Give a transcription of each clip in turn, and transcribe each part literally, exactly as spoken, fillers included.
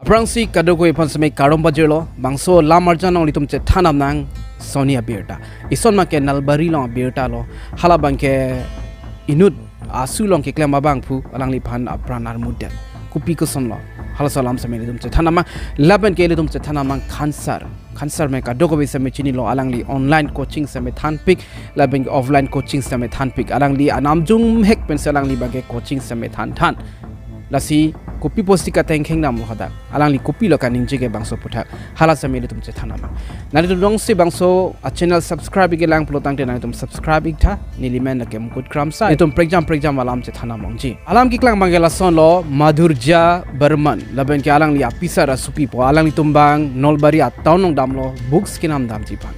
Aphrangsi kadokave aphan seme kardom pajirlo, bangso lam arjan along ilitum chethan damnang sonni abirta. Ison abangke Nalbari along abirta lo, hala abangke inut asu along keklem abangphu alangliphan apran armutdet. Kopi kosonlo, halaso alam seme ilitum chethan damnang, lapen ke ilitum chethan damnang Khan sir. Khan sir me kadokave seme chinilo, alangli online coaching seme thanpik, lapen offline coaching seme thanpik. Alangli anam jumhek pensi alangli abangke coaching seme thanthan. Lasi kopi pusi katengkheng damlo hadak, alangli kopilo kaningje ke bangso aphuthak, hala seme ilitum chethan damnang. Nanglitum jongsi bangso achannel subscribe-ik kelang pulo tangte nanglitum subscribe-iktha. Neli men lake Mukut Kramsa. Ilitum prekjam prekjam alam chethan damlongji. Alam keklang abangke lasonlo, Madhurjya Barman, lapen ke alangli apisar asopi po, alanglitum abang Nalbari atown along damlo, books kenam damji aphan.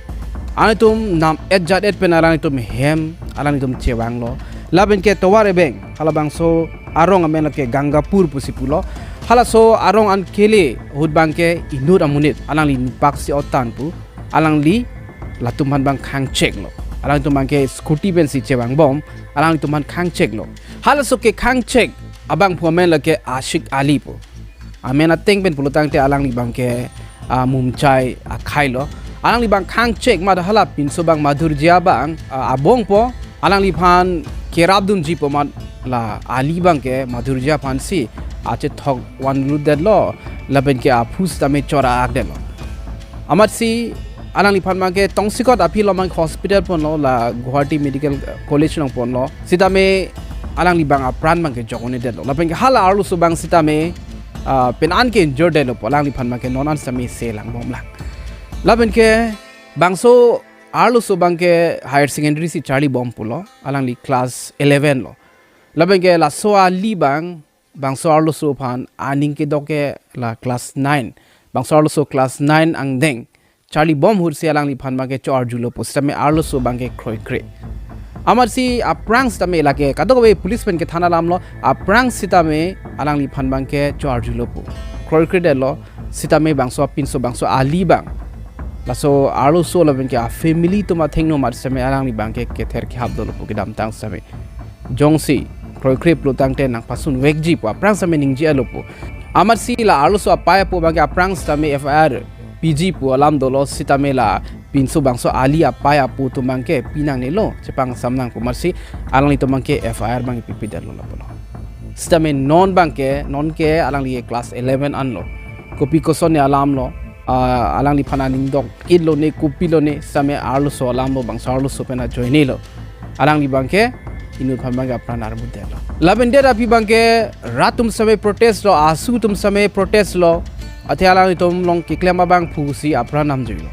Alanglitum nam et jat et pen alanglitum hem, alanglitum chevanglo. Lapen ke tovar ebeng, halabangso arong amen lake Gangapur pusi pulo. Halaso arong an kele ahut abangke inut amonit, alangli Nupak Siotang pu, alangli latum aphan abang khangcheklo. Alanglitum abangke scooty pensi chevangbom, alanglitum aphan khangcheklo. Halaso kekhangchek abangphu amen lake Ashik Ali pu. Amen ateng pen pulo tangte alangli abangke, ah, Mumchai akhai lo. Alangli abang khangchek amat hala pinso abang Madhurjya abang, ah, abong po, alangliphan kerapdunji pu amat la Ali abangke Madhurjya aphansi achethok vanlutdetlo, lapen ke aphu sitame chora-akdetlo. Amatsi alangliphan abangke tongsekot aphi along abang hospital ponlo, la Guwahati Medical College along ponlo. Sitame alangli abang apran abangke jok un-edetlo. Lapen ke hala arloso abang sitame, ah, pen an ke injured detlo pu, alangliphan abangke non an sitame selangbomlang. Lapen ke bangso arloso abangke higher secondary si charlibom pulo, alangli class eleven lo. Lapen ke laso Ali abang, bangso arloso aphan aning kedok ke la class nine. Bangso arloso class nine angdeng charlibom ahutsi alangliphan abangke cho-arjulo pu, sitame arloso abangke kroikre. Amatsi aphrang sitame lake kadokave police pen kethan alamlo, aphrang sitame alangliphan abangke cho-arjulo pu. Kroikredetlo, sitame bangso apinso bangso Ali abang, laso arloso lapen ke afamily atum athengno amat sitame alangli abangke kether kehap dolo pu kedamtang sitame. Jongsi kroikre pulo tangte nangpasunvekji pu aphrang sitame ningje-etlo pu. Amatsi la arloso apei apo abangke aphrang sitame F I R piji pu alam dolo, sitame la pinso bangso Ali apei apo atum abangke pinangnelo, chepangsam nang pu amatsi alanglitum abangke F I R abangke pipedetlo lapulo. Sitame non abangke, non ke alangli class eleven anlo. Kopi kosonne alamlo, ah, alangliphan aning dok-etlo ne, kopilo ne, sitame arloso alamlo, bangso arloso pen ajoinelo. Alangli abangke inut aphan abangke apran armutdetlo. Lapen det aphi abangke rat atum sitame protest lo, asu atum sitame protest lo, athe alanglitum along keklem abangphusi apran namjuilo.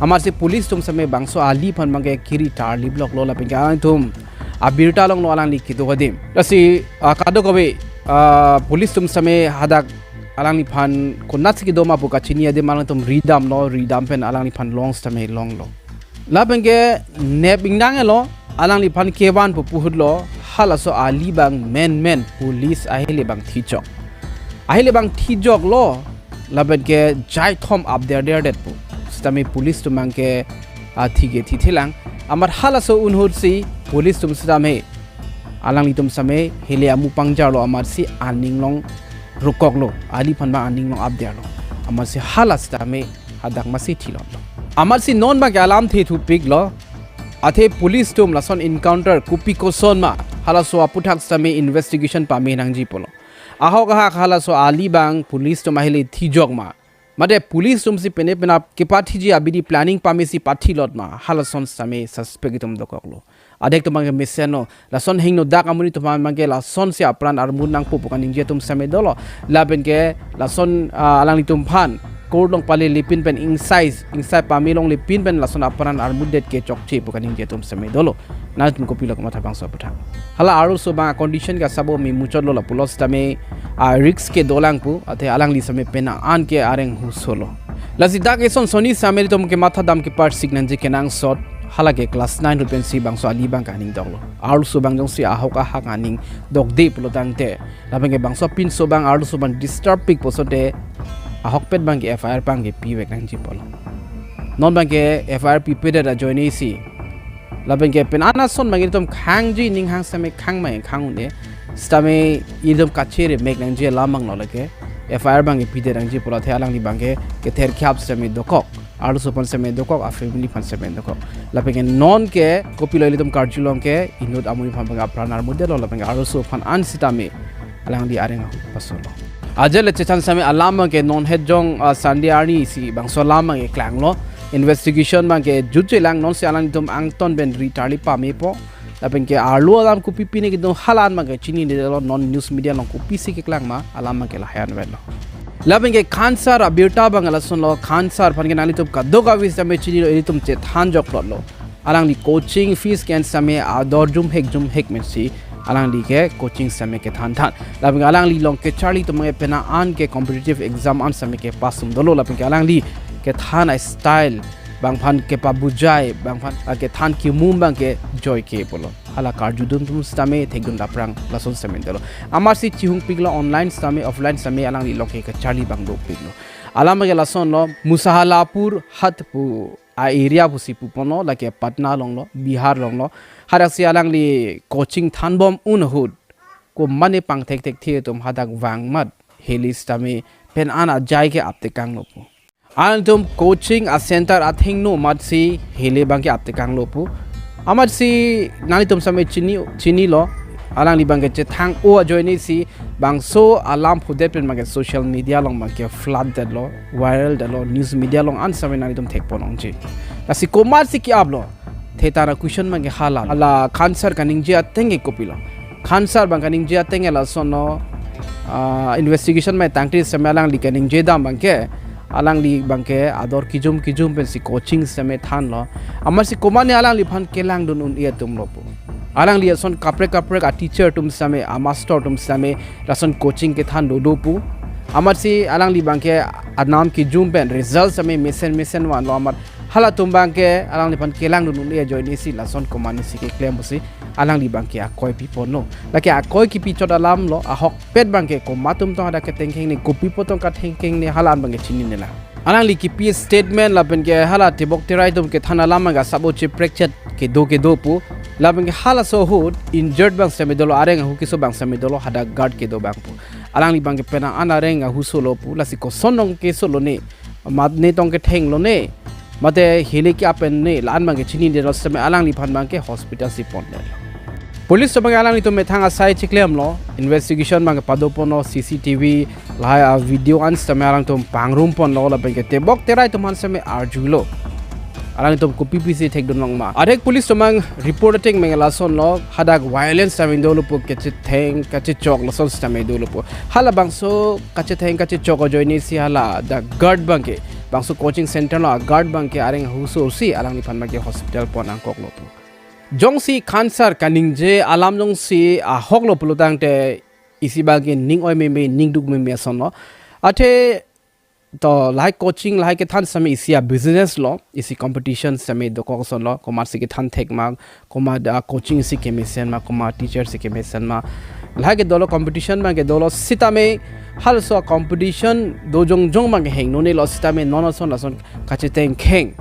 Amatsi police atum sitame bangso Ali aphan abangke kiri tarlip loklo, lapen ke alangtum abirta longlo alangli kedo adim. Lasi, ah, kadokave, ah, police atum sitame hadak alangliphan konatsi kedo ma pu kachini adim alangtum ridamlo, ridam pen alangliphan long sitame longlo. Lapen ke nep ingnang-etlo, alangliphan kevan pu pu ahutlo, halaso Ali abang menmen police ahile abang thijok. Ahile abang thijoklo, lapen ke jaithom apderderdet pu. Sitame police atum abangke, ah, thike thithelang. Amat halaso un ahutsi police atum sitame alanglitum sitame hele amu pangjarlo amatsi aning along rokoklo, Ali aphan abang aning along apderlo. Amatsi hala sitame hadak amatsi thilotlo. Amatsi non abangke alamthe thupiklo. Athe police atum lason encounter kopi koson ma, halaso aphuthak sitame investigation pame nangji pulo. Ahok ahak halaso Ali abang police atum ahile thijok ma, mate police atumsi pine penap kepathiji abidi planning pamesi pathilot ma, halason sitame suspect atum dokoklo. Adek atum abangke mesenlo, lason hingno dak amonit atum abangke lasonsi apran armut nangpo pu kaningje atum sitame dolo. Lapen ke lason, ah, alanglitum aphan court along pale lepin pen ingsai, ingsai pame longle pin pen lason apran armutdet ke chokche pu kaningje atum sitame dolo. Nangtum kopilo kamatha bangso aphuthak. Hala arloso abang condition ke asabo me muchotlo lapulo sitame, ah, risk kedolang pu, athe alangli sitame pena an ke areng husolo. Lasi dak eson sonni sitame ilitum kematha dam keparsik nangji kenangsot, hala ke class nine ahut pensi bangso Ali abangke aning doklo. Arloso abang jongsi ahok ahak aning dokde pulo tangte, lapen ke bangso apinso abang arloso abang disturb pik pulote, ahokpet abangke F I R abangke pivek nangji pulo. Non abangke F I R pipedet ajoinesi, lapen ke pen an ason abang ilitum khangji ning hang sitame khang ma khang un-e, sitame ilitum kachere mek nangji alam abanglo lake F I R abang ke pidet nangji pulo athe alangli abang ke kether khap seme dokok, arloso aphan seme dokok, a family aphan seme dokok. Lapen ke non ke kopilo ilitum karjulong ke inut amonit aphan abang ke apran armudetlo lapen ke arloso aphan an sitame alangli areng ahut pasolo. Ajat le chethan seme alam abang ke non het jong, ah, Sunday arni si bangso alam abang ke klanglo. Investigation abang ke jutje lang, non si alanglitum angton pen ri tarli pamepo. Lapen ke arlo alam kopi pine kedo hala an abang ke chininedetlo, non news media along kopisi keklang ma alam abang ke lahai an avelo. Lapen ke Khan sir abirta abang ke lasonlo, Khan sir aphan ke nanglitum kadokave sitame chinilo, ilitum chethan jokplotlo. Alangli coaching fees ke-en sitame ador jumhek jumhek pensi alangli ke coaching sitame kethan than. Lapen ke alangli along kecharli atum abang ke penang an ke competitive exam an sitame kepass un dolo, lapen ke alangli kethan a-style abang aphan kepabujai, abang aphan, ah, kethan kimum abang ke joike pulo. Hala karjudun atum sitame thekdun aphrang lason sitame dolo. Amatsi chihungpiklo, online sitame offline sitame alangli along ke kecharli abang dopiklo. Alam abang ke lasonlo, Musahalapur Hat pu a-area pusi puponlo, lake Patna alonglo, Bihar alonglo. Hadaksi alangli coaching thanbom un ahut, komatne pangthekthekthe atum hadak vang amat heli sitame pen an ajai ke aptekanglo pu. Alangtum coaching a-center athengno amatsi heli abang ke aptekanglo pu. Amatsi nanglitum sitame chini, chinilo, alangli abang ke chethang-o ajoine si bangso alam phudet pen abang ke social media along abang ke flood detlo, viral detlo, news media along an sitame nanglitum thekpon longji. Lasi komatsi ke-aplo, theta ra question abang ke hala. Hala Khan sir kaningje ateng ke kopilo? Khan sir abang kaningje ateng ke lasonlo, ah, investigation mai tangte sitame alangli kaningje dam abang ke, alangli abang ke ador kijum kijum pensi coaching sitame thanlo. Amatsi komatne alangliphan kelangdun un-e atumlo pu. Alangli ason kaprek kaprek a-teacher atum sitame, a-master atum sitame lason coaching kethan dodo pu. Amatsi alangli abang ke anam kijum pen result sitame mesen mesen vanlo, amat halatum abang ke alangliphan kelangdun un-e ajoine si lason komatne si keklem pusi alangli abang ke akoi piponlo. Lake akoi kipi chot alamlo, ahokpet abang ke komat atum tong hadak ketengkhengne, kopi pu tong ketengkhengne, hala an abang ke chininela. Alangli kipi statement lapen ke hala tebok terai atum kethan alam abang ke asap o cheprekchet kedo kedo pu. Lapen ke halaso ahut injured abang sitame dolo, areng ahu keso abang sitame dolo, hadak guard kedo abang pu. Alangli abang ke penang an areng ahu solo pu, lasi koson tong keso lone, mat ne tong ketheng lone, mate heli ke-ap pen ne, la-an abang ke chinine lo sitame alangliphan abang ke hospital si pon detlo. Police atum abang ke alanglitum methang asai chiklemlo, investigation abang ke padoponlo, C C T V, lahai a-video an sitame alangtum pangrumponlo, lapen ke tebok terai atum aphan sitame arjulo. Alangtum kopi pisi thekdun long ma? Adhek police atum abang report ateng abang ke lasonlo, hadak violence sitame dolo pu, kachetheng kachechok lason sitame dolo pu. Halabangso kachetheng kachechok ajoine si hala dak guard abang ke, bangso coaching center along a-guard abang ke areng ahu so si alangliphan abang ke hospital pon nangkoklo pu. Jongsi Khan sir kaningje alam jongsi ahoklo pulo tangte, isi abang ke ning oi meme, ning duk meme asonlo. Athe to lahai coaching, lahai kethan sitame isi a-business lo, isi competition sitame dokok asonlo, komatsi kethan thek ma, komat a-coaching si kemesen ma, komat teacher si kemesen ma. Lahai ke dolo, competition abang ke dolo sitame, halaso a-competition do jongjong abang ke hengnonelo sitame non ason lason kachetengkheng,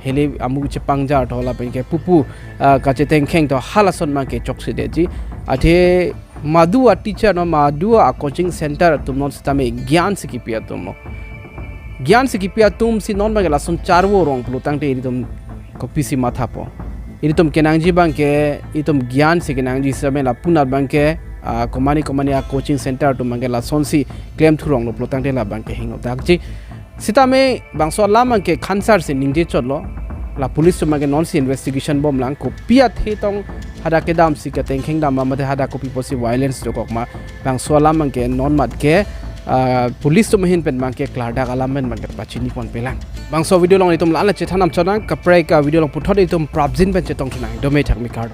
heli amu chepangjar tho lapen ke pupu, ah, kachetengkheng tho halason abang ke choksedetji. Athe madu a-teacher no, madu a-coaching center atum non sitame gyan si kipi atumlo. Gyan si kipi atum si non abang ke lason charvo rong pulo tangte ilitum kopisi mathapo? Ilitum kenangji abang ke, ilitum gyan si kenangji sitame lapu-an abang ke, ah, komatne komatne a-coaching center atum abang ke lasonsi klem thuronglo pulo tangte la abang ke hingno dakji. Sitame bangso alam abang ke Khan sir si ningje chotlo. La police atum abang ke nonsi investigation bomlang, kopi athe tong hadak kedam si ketengkheng dam ma, mate hadak kopi pusi violence dokok ma. Bangso alam abang ke non mat ke, ah, police atum ahin pen abang ke klardak alam pen abang ke pachini ponpelang. Bangso video along itum la-an le chethan nam chonang, kaprek a-video along puthot itum prapjin pen chetong thunang. Dome thakmi kardom.